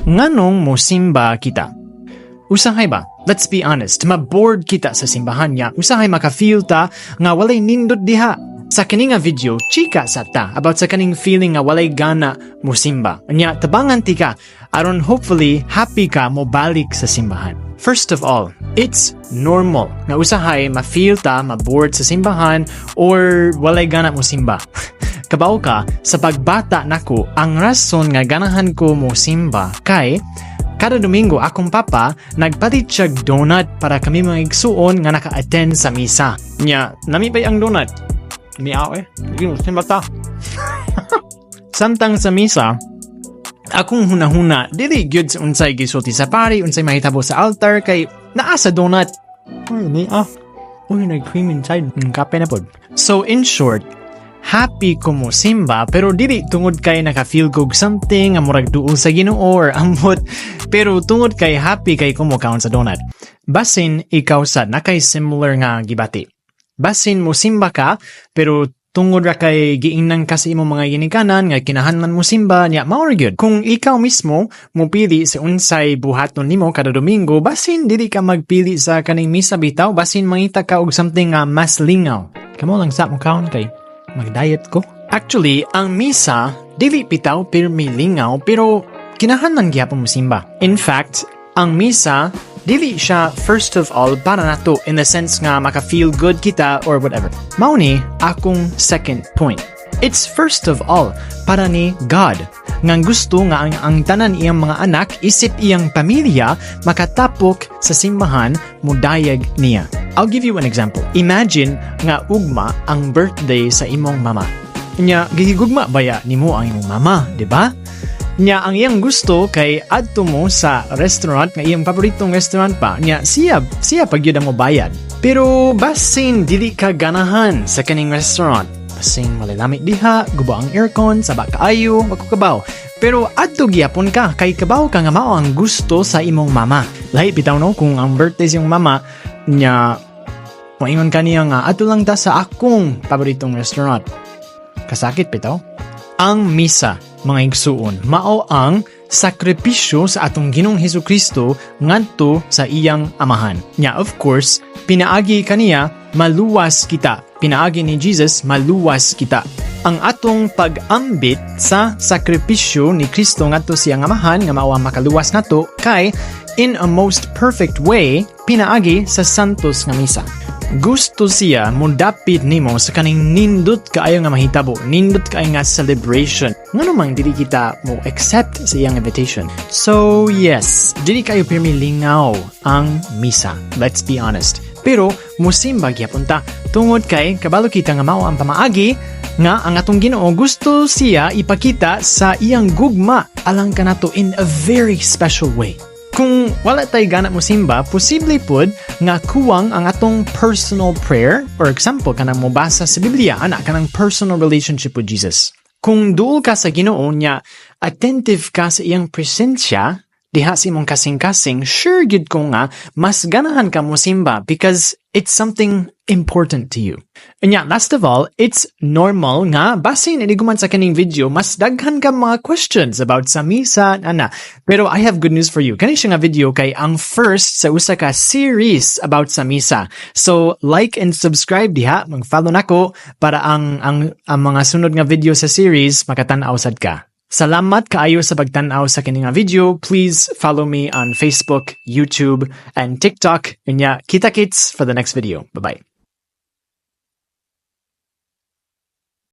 Nganong mosimba kita? Usahay ba? Let's be honest, ma-bored kita sa simbahan niya. Usahay maka-feel ta nga walay nindot diha. Sa kini nga video, chika sa ta about sa kaning feeling nga walay gana mosimba. Nya tabangan tika aron hopefully happy ka mo balik sa simbahan. First of all, it's normal nga usahay ma-feel ta ma-bored sa simbahan or walay gana mo simba. Kabaw ka, sa pagbata nako, ang rason nga ganahan ko mo simba kay kada Domingo akong papa nagpalit siya donut para kami mga igsuon nga naka-attend sa misa. Nya, lami pay ang donut. Miaw eh. Sige, simba ta. Samtang sa misa, akong hunahuna dili gyud sa unsay gisulti sa pari, unsay mahitabo sa altar kay naa sa donut. Uy, may ah. Uy, nag-cream inside. Kape na pod. So in short, happy ko mo simba pero dili tungod kay naka-feel kog something nga murag duol sa Ginoo or ambot, pero tungod kay happy kay ko mo kaon sa donut. Basin ikaw sad nakay similar nga gibati. Basin mo simba ka pero tungod ra kay giingnan ka sa imong mga ginikanan nga kinahanglan mo simba niya, mao ra gyud. Kung ikaw mismo mopili sa unsay buhaton nimo kada Domingo, basin dili ka magpili sa kaning misa bitaw, basin mangita ka og something nga mas lingaw. Kamo lang sa mo kaon kay mag-diet ko. Actually, ang misa, dili bitaw pirmi lingaw, pero kinahanglan gyapon mo simba. In fact, ang misa, dili siya first of all para nato in the sense nga maka-feel good kita or whatever. Mao ni akong second point. It's first of all para ni God nga gusto nga ang tanan iyang mga anak isip iyang pamilya makatapok sa simbahan mudayag niya. I'll give you an example. Imagine nga ugma ang birthday sa imong mama. Nya gihigugma baya nimo ang imong mama, di ba? Nya ang iyang gusto kay adto mo sa restaurant nga iyang paboritong restaurant pa. Nya siya pag gyud ang mobayad. Pero basin dili ka ganahan sa kaning restaurant. Basin malalami diha, guba ang aircon, saba kaayo, wa ko kabaw. Pero adto gyapon ka kay kabaw ka nga mao ang gusto sa imong mama. Lahi bitaw, no, kung ang birthday sa imong mama nya moingon ka niya nga adto lang ta sa akong paboritong restaurant. Kasakit bitaw. Ang misa, mga igsuon, mao ang sakripisyo sa atong Ginoong Hesus Kristo ngadto sa iyang amahan. Nya of course, pinaagi kaniya maluwas kita. Pinaagi ni Jesus maluwas kita. Ang atong pag-ambit sa sakripisyo ni Kristo ngadto sa iyang amahan nga mao ang makaluwas nato kay in a most perfect way pinaagi sa Santos nga Misa. Gusto siya mo dapit nimo sa kaning nindot kaayo nga mahitabo, nindot kaayo nga celebration. Ngano man dili kita mo accept sa iyang invitation? So yes, dili kayo pirmi lingaw ang misa. Let's be honest. Pero musimba gyapon ta tungod kay kabalo kita nga mao ang pamaagi nga ang atong Ginoo gusto siya ipakita sa iyang gugma alang kanato in a very special way. Kung wala tay gana mo simba, posible pud nga kuwang ang atong personal prayer or example kanang mobasa sa Biblia, ana kanang personal relationship with Jesus. Kung duol ka sa Ginoo nya attentive ka sa iyang presensya diha sa imong kasing-kasing, sure gyud ko nga mas ganahan ka mo simba because it's something important to you. And yeah, last of all, it's normal nga basin iniguman sa kaning video, mas daghan ka mga questions about sa misa ana. Pero I have good news for you. Kani siya nga video kay ang first sa usa ka series about sa misa. So like and subscribe diha, mag-follow nako para ang mga sunod nga video sa series makatan-aw sad ka. Salamat kaayo sa pagtan-aw sa kini nga video. Please follow me on Facebook, YouTube, and TikTok. Unya, kita kits for the next video. Bye-bye.